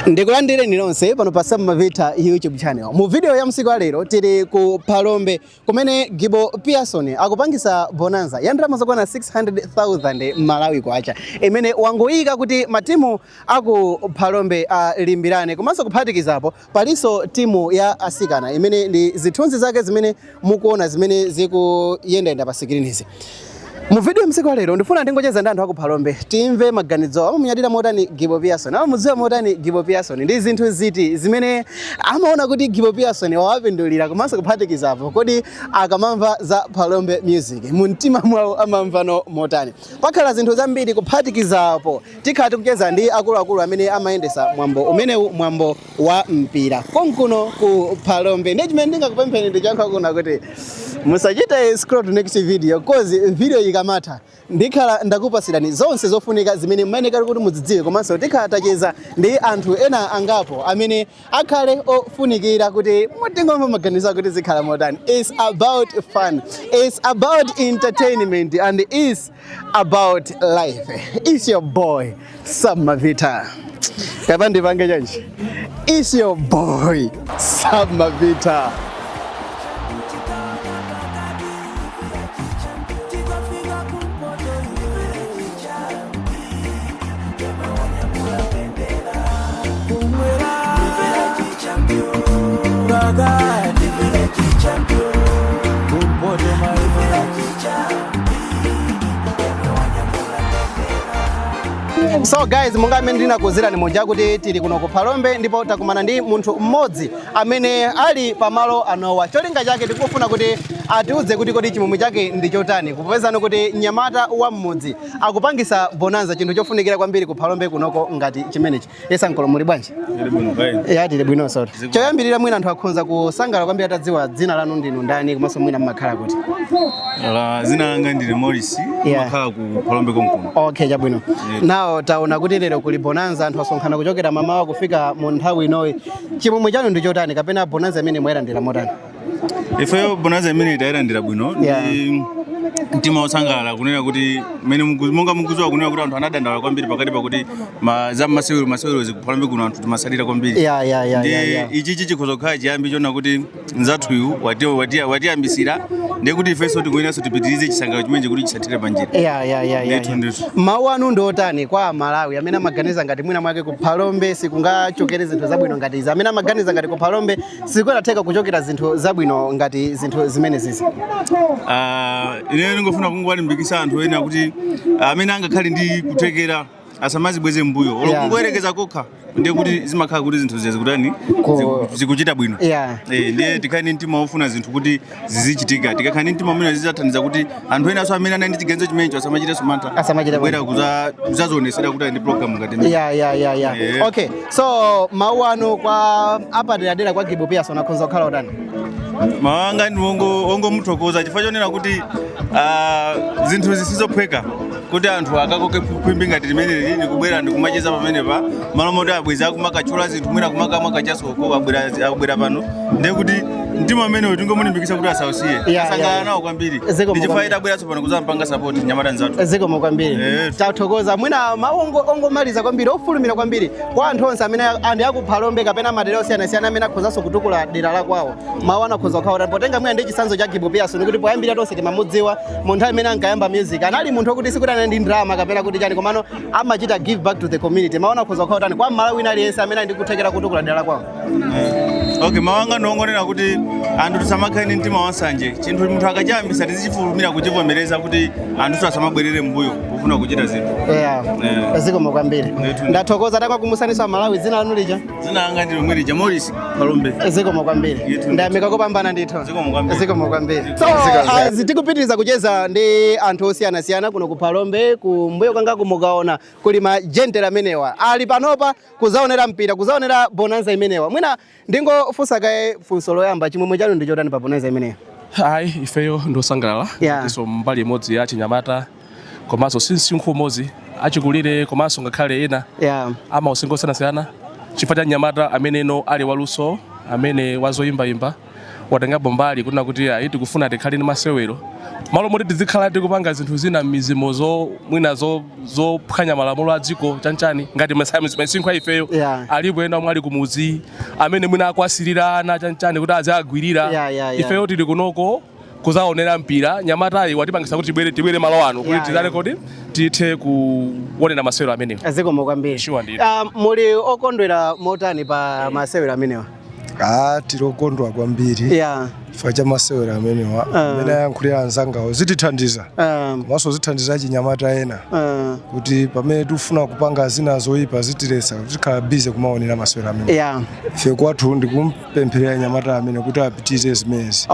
Ndikulandireni nonse pano pa Sam Mavita YouTube channel. Mu video ya msiku wa lero tili ku Phalombe, kumene Gibo Pearson akupangisa bonanza ya ndalama zokwana 600,000 Malawi kwacha, imene wangoyika kuti matimu aku Phalombe alimbirane. Komanso kuphatikizapo, palinso timu ya asikana imene ndi zithunzi zake zimene mukuona zimene zikuyendayenda pa sikilinizi. Mu video msiku wa lero ndifuna ndingocheza ndi anthu aku Phalombe, timve maganizo amamunyadira motani Gibo Pearson, amamudziwa motani Gibo Pearson, ndi zinthu ziti zimene amaona kuti Gibo Pearson wawapindulira. Komanso kuphatikizapo, kodi akamamva za Phalombe music mu mtima mwawo amamvano motani? Pakhala zinthu zambiri. Kuphatikizapo, tikhala tikucheza ndi akuluakulu amene amayendesa mwambo umenewu, mwambo wa mpira konkuno ku Phalombe. Ndi chimene ndingakupempheni ndichankha kuna kuti musachite scroll to next video, 'cause video ikamatha ndikhala ndakupasirani zonse zofunika zimene mmayenekera kuti muzidziwe. Komanso tikhala tacheza ndi anthu ena angapo amene akhale ofunikira kuti mutingomva maganizo akuti zikhala motani. It's about fun, it's about entertainment and it's about life. It's your boy Sam Mavita. Kapa ndipange chanji? It's your boy Sam Mavita. So guys, monga amene ndinakuwuzirani muja kuti tili kuno ku Phalombe, ndipo takumana ndi munthu mmodzi amene ali pamalo anowa. Cholinga chake tikufuna kuti atiuze kuti kodi chimwemwe chake ndi chotani, kupezano kuti mnyamata wa mmudzi akupangisa bonanza, chinthu chofunikira kwambiri ku Phalombe kunoko ngati chimenechi. Yes, ankolo, muli bwanji? Ya, tili bwinonso. Choyambirira, mwina anthu akhonza kusangalala kwambiri atadziwa dzina lanu, ndinu ndani, komanso mwina mmakhala kuti? La, zina langa ndine Morris. Makhala ku Phalombe konkuno. Okay, chabwino. Nawo taona kuti lero kuli bonanza, anthu asonkhana kuchokera mamawa kufika mu nthawi inoyi. Chimwemwe chanu ndi chotani, kapena bonanza imene mwayilandira motani? Ifeyo bonanza imene tayilandira bwino ndi mtima wosangalala, kunena kuti mene monga mukudziwa kunena kuti anthu anadandaula kwambiri pakati pakuti za masewero ku Phalombe kuno anthu timasalira kwambiri. Ndi ichichi chikhoza kukhala chiyambi chona kuti nzathuyu watiyambisira, ndiye kuti ifenso tikuyeneranso tipitirize chisangalalo chimenechi kuti chisathire panjira. Ndithu, ndithu. Mawu anu ndi otani kwa Amalawi amene amaganiza ngati mwina mwake ku Phalombe sikungachokere zinthu zabwino ngati izi, amene amaganiza ngati ku Phalombe sikunatheka kuchokera zinthu zabwino ngati zinthu zimene zizi? Ah, ineyo ndingofuna kungowalimbikitsa anthu ena kuti amene angakhale ndi kuthekera asamazibweze mbuyo olo kungoyerekeza kokha, ndiye kuti zimakhala kuti zinthu ziya zikutani, zikuchita bwino. Eh, ndiye tikhale ndi mtima wofuna zinthu kuti zizichitika. Tikakhala ndi mtima umene zidzathandiza kuti anthu enanso amene anali ndi chiganizo chimenecho asamachitenso mantha Asamachite kubwera kuzazionesera kuti ali ndi program ngati imene. Yeah. Okay, so mawu anu kwa apaderadera kwa Gibo Pearson akhonza kukhala otani? Mawu anga ndi ongomuthokoza chifukwa chonena kuti zinthu zisizophweka kuti anthu akakoke khwimbi ngati limene lili ndikubwera ndikumacheza pamenepa, malo moti abweza akumakatchula zinthu, mwina kumakamwa kachasoko, abwera pano. Ndiye kuti mtima umenewu tingomulimbikitsa kuti asausiye. Asangalala nawo kwambiri. Zikomo ndi chifukwa kwambiri. itabweranso pano kuzampanga support nyamata nzathu. Zikomo kwambiri. Tathokoza. Mwina mawu ongomaliza kwambiri, ofulumira kwambiri, kwa anthu onse amene andi akuphalombe kapena madera osiyanasiyana amene akhozanso kutukula dera la kwawo, mawu anu akhoza kukhala otani, potenga mwina ndi chitsanzo cha Gibo Pearson, kuti poyambira tonse timamudziwa mu nthawi imene ankayamba music anali munthu wokuti sikuti anali ndi ndalama kapena kuti chani, komano amachita give back to the community? Mawu anu akhoza kukhala otani kwa Mmalawi wina aliyense amene ali ndi kuthekera kutukula dera la kwawo? Okay, mawu anga ndiongonena kuti anthu tisamakhale ndi mtima wansanje. Chinthu munthu akachiyambisa tizichifulumira kuchivomereza, kuti anthu asamabwerere mbuyo pofuna kuchita zinthu. Zikomo kwambiri. Ndithu. Ndathokoza. Takwakumusaniso Amalawi dzina lanu lija. Dzina langa ndi lomwe lija, Morris Phalombe. Zikomo kwambiri. Ndithu. Ndayamika kopambana ndithu. Zikomo kwambiri. Zikomo kwambiri. So as tikupitiriza kucheza ndi anthu osiyanasiyana kuno ku Phalombe, kumbuyo kwanga kumukaona kuli ma gentleman amenewa ali panopa kuzaonera mpira, kuzaonera bonanza imenewa. Mwina ndingofunsa kaye funso loyamba, chimwemwe chanu ndi chotani pa bonanza imenewa? Ayi, ifeyo ndiosangalala. Iso mbali imodzi ya chinyamata, komanso si msinkhu umodzi, achikulire komanso ngakhale ena amausinkhu osiyanasiyana, chifukwa cha mnyamata ameneno ali waluso, amene wazoyimbayimba, Watengapo mbali kunena kuti ayi, tikufuna tikhale ndi masewero malo moti tizikhala tikupanga zinthu zina m'mizimo zo mwina zophwanya malamulo a dziko chanchani ngati masinkhu a ifeyo. Alipo ena omwe ali kumuzi amene mwina akwasirira ana chanchani kuti azagwirira. Ifeyo tili kunoko kuzaonera mpira. Nyamatayi watipangisa kuti tibwere malo ano kuti tizale kodi tithe kuonera masewero amenewa. Zikomo kwambiri. Sure, ndithu. Muli okondwera motani pa masewero amenewa? Ah, tili okondwa kwambiri chifukwa cha masewero amenewa. Amene ayankhulira anzangawo zitithandiza komanso zithandiza achinyamata ena kuti pamene tikufuna kupanga zina zoyipa zitiletsa, tikhala busy kumaonera masewero amene. Ife kwathu ndikumpempherera nyamata amene kuti apitize zimenezi.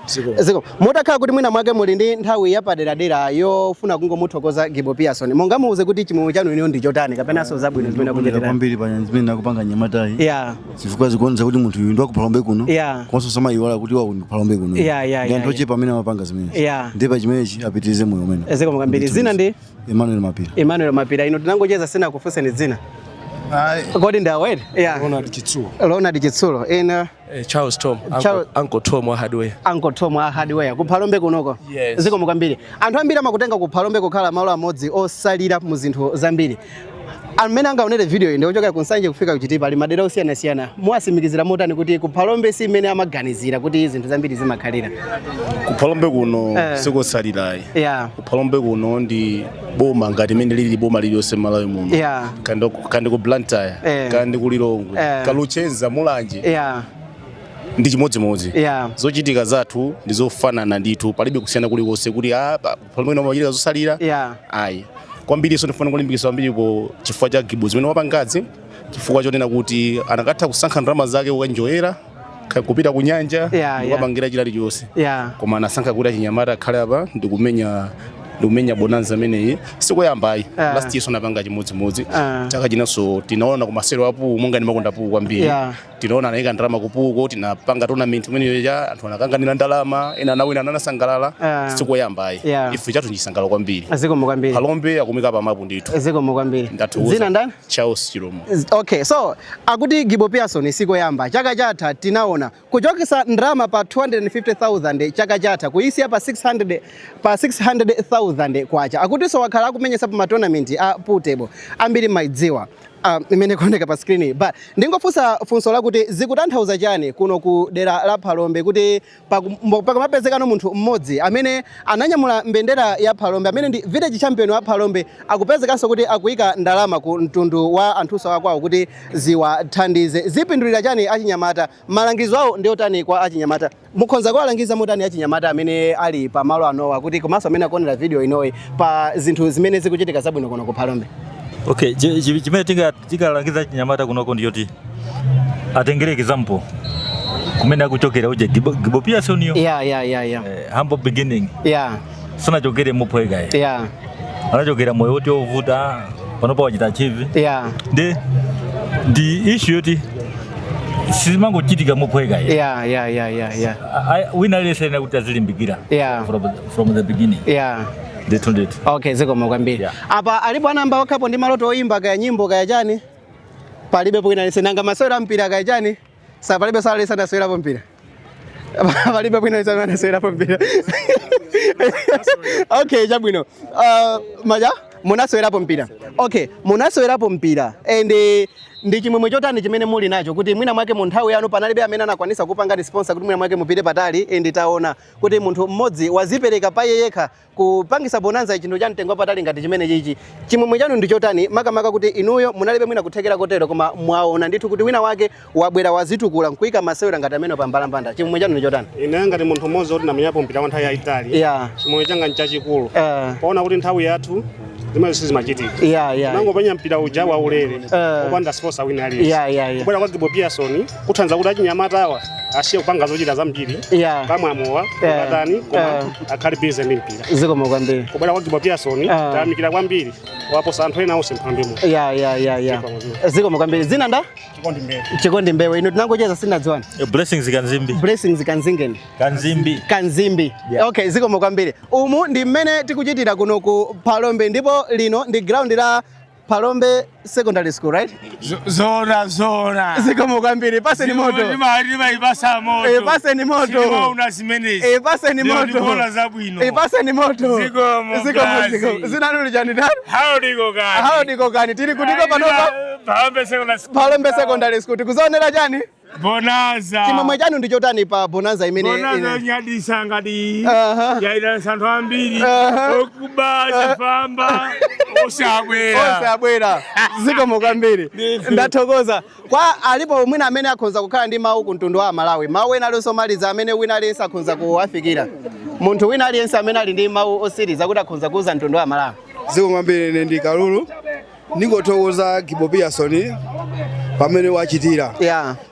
Ziko. Ziko mutakhala kuti mwina mwake muli ndi nthawi yapaderadera yofuna kungomuthokoza Gibo Pearson, mungamuuze kuti chimwemwe chanu iniyo ndi chotani kapenanso zabwino zimene Ndikondwera akuchitira? Kwambiri pa zimene akupanga nyamatayi chifukwa zikuonetsa kuti munthu uyu ndi wakuphalombe kuno komanso samayiwala kuti waku ndikuphalombe kuno. Ndi anthu ochepa amene amapanga zimenezi. Ndiye pa chimenechi apitirize moyo umene. Zikomo kwambiri. Zina ndi? Emmanuel Mapira. Emmanuel Mapira. Ino tinangocheza, sina kufunseni dzina. Kodi ndawere? Yeah. Ronald Chitsulo. Ronald Chitsulo. Ina? Charles Tom, Uncle, Uncle Tom wa hardware. Uncle Tom wa hardware kuphalombe kunoko. Yes. Zikomo kwambiri. Anthu ambiri amakutenga kuphalombe kukhala malo amodzi osalira mu zinthu zambiri. Amene angaonere video iyi ndikuchokera ku Nsanje kufika kuchitipa ali madera osiyanasiyana, muwasimikizira motani kuti kuphalombe si imene amaganizira kuti zinthu zambiri zimakhalira? Kuphalombe kuno sikosalirayi. Kuphalombe kuno ndi boma ngati imene lili boma liliyonse m'Malawi muno. Kandi ku Blantyre, kandi ku Lilongwe, kaluchenza, Mulanje, ndi chimodzimodzi. Zochitika zathu ndi zofanana ndithu, palibe kusiyana kulikonse kuti kuphalombe kuno amachitika zosalira. Ayi, kwambiriso ndifuna kulimbikitsa kwambiripo chifukwa cha Gibo zimene wapangazi, chifukwa chonena kuti anakatha kusankha ndalama zake kukanjoyera, kupita ku nyanja, ndikukapangira chilali chonse, koma anasankha kuti achinyamata akhale apa ndikumenya bonanza ameneyi. Sikoyamba ayi. Last year anapanga chimodzimodzi. Chaka chinanso tinaona ku masero apu, monga ndimakonda pool kwambiri, tinaona anayika ndalama ku pool ko, tinapanga tournament imeneyo ya anthu anakanganira ndalama, ena anawina, anasangalala. Sikoyamba ayi. Ife chathu ndichisangalalo kwambiri. Zikomo kwambiri. Phalombe akumika pamapu ndithu. Zikomo kwambiri. Ndathokoza. Dzina ndani? Charles Chilomo. Okay, so akuti Gibo Pearson sikoyamba. Chaka chatha tinaona kuchokesa ndalama pa 250,000 chaka chatha kuyisiya pa 600, pa 600,000 kwacha. Akutinso wakhala akumenyesa pa matournament a pool table ambiri maidziwa imene kuoneka pa screen. But ndingofunsa funso lakuti zikutanthauza chani kuno ku dera la Phalombe kuti pakumapezekano munthu mmodzi amene ananyamula mbendera ya Phalombe, amene ndi village champion wa Phalombe, akupezekanso kuti akuyika ndalama ku mtundu wa anthuso akwawo kuti ziwathandize? Zipindulira chani achinyamata? Malangizo awo ndi otani kwa achinyamata? Mukhonza kuwalangiza motani achinyamata amene ali pamalo anowa kuti komanso amene akuonera video inoyi pa zinthu zimene zikuchitika zabwino kuno ku Phalombe? Okay, chimene tingalangiza chinyamata kunoko ndiyoti atengere example kumene akuchokera uje Gibo Pearson yo. Humble beginning. Sanachokere mophweka ye. Anachokera moyo woti ovuta, panopa wachita achieve. Ndi issue yoti sizimangochitika mophweka ye. Wina aliyense ayenera kuti azilimbikira from the beginning. Ndithu ndithu. Okay, zikomo kwambiri. Apa alipo anamba okhapo ndi maloto oyimba kaya nyimbo kaya chani? Palibe bwina aliyense. Nanga masewera mpira kaya chani? Sa palibe salesa anasewerapo mpira? Palibe bwina aliyense amene anasewerapo mpira? Okay, chabwino. Maja munasewerapo mpira? Okay, munasewerapo mpira and ndi chimwemwe chotani chimene muli nacho kuti mwina mwake mu nthawi yanu panalibe amene anakwanisa kupanga sponsor kuti mwina mwake mupite patali, and taona kuti munthu mmodzi wazipereka pa iye yekha kupangisa bonanza, chinthu cha mtengo wapatali ngati chimene chichi? Chimwemwe chanu ndi chotani, makamaka kuti inuyo munalibe mwina kuthekera kotero, koma mwaona ndithu kuti wina wake wabwera wazitukula nkuika masewera ngati amene pambalambanda? Chimwemwe chanu ndi chotani? Ine ngati munthu mmodzi woti ndamenyapo mpira wa nthawi yayitali, chimwemwe changa nchachikulu poona kuti nthawi yathu zimene sizimachitika. Nangopenya mpira uja waulere opanda sponsor wina aliyense. Kubwera kwa Gibo Pearson kuthandiza kuti achinyamata awa asiye kupanga zochita zambiri kamwamowa ukatani, koma akhale busy ndi mpira. Zikomo kwambiri. Kubwera kwa Gibo Pearson tayamikira kwambiri, waposa anthu ena onse mphambi Yeah. Zikomo kwambiri. Zina nda? Chikondi Mbewe. Chikondi Mbewe. Ino tinangocheza, sinadziwana. Blessings Kanzimbi. Blessings Kanzingeni. Kanzimbi. Kanzimbi. Yeah. Okay, zikomo kwambiri. Umu ndi mmene tikuchitira kuno ku Phalombe, ndipo lino ndi ground la Phalombe Secondary School, right? Zona zona. Zikomo kwambiri, paseni moto. Ndimayipasa moto. Eh, paseni moto. Simaona zimenezi. Eh, paseni moto. Ndikuona zabwino. Eh, paseni moto. Zikomo. Zikomo, zikomo. Zinaluli chani ndani? Haudiko kani. Haudiko kani. Tili kutiko panopa. Phalombe Secondary School. Phalombe Secondary School. Tikuzaonera chani? Bonanza. Chimwemwe chanu ndi chotani pa bonanza imene Bonanza nyadisa ngati yaita anthu ambiri okuba chifamba osabwera. Osabwera. Zikomo kwambiri. Ndathokoza. Kwa alipo mwina amene akhonza kukhala ndi mawu ku mtundu wa Malawi. Mawu ena alinso maliza amene wina aliyense akhonza kuwafikira. Munthu wina aliyense amene ali ndi mawu osiriza kuti akhonza kuuza mtundu wa Malawi. Zikomo kwambiri, ine ndi Kalulu. Ndingothokoza Gibo Pearson pamene wachitira.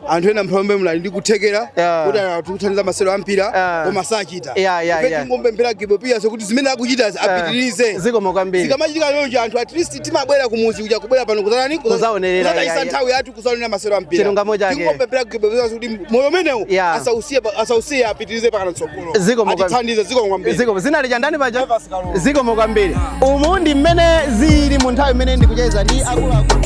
Anthu ena mPhalombe munali ndi kuthekera kuti atikuthandiza masewero a mpira koma sachita. Ife tingompemphera Gibo Pearson kuti zimene akuchita apitirize. Zikomo kwambiri. Zikamachitika choncho anthu at least timabwera kumuzi kuja kubwera pano kuzanani Kuzaonerera, kuzatayisa nthawi yathu kuzaonera masewero a mpira. Chilungamo chake. Tingompemphera Gibo Pearson kuti moyo umenewu asausiye asausiye apitirize pakana mtsogolo. Zikomo kwambiri. Atithandize, zikomo kwambiri. Zikomo. Zina lija ndani paja? Zikomo kwambiri. Umu ndi mmene zili mu nthawi imene ndikucheza ndi akuluakulu.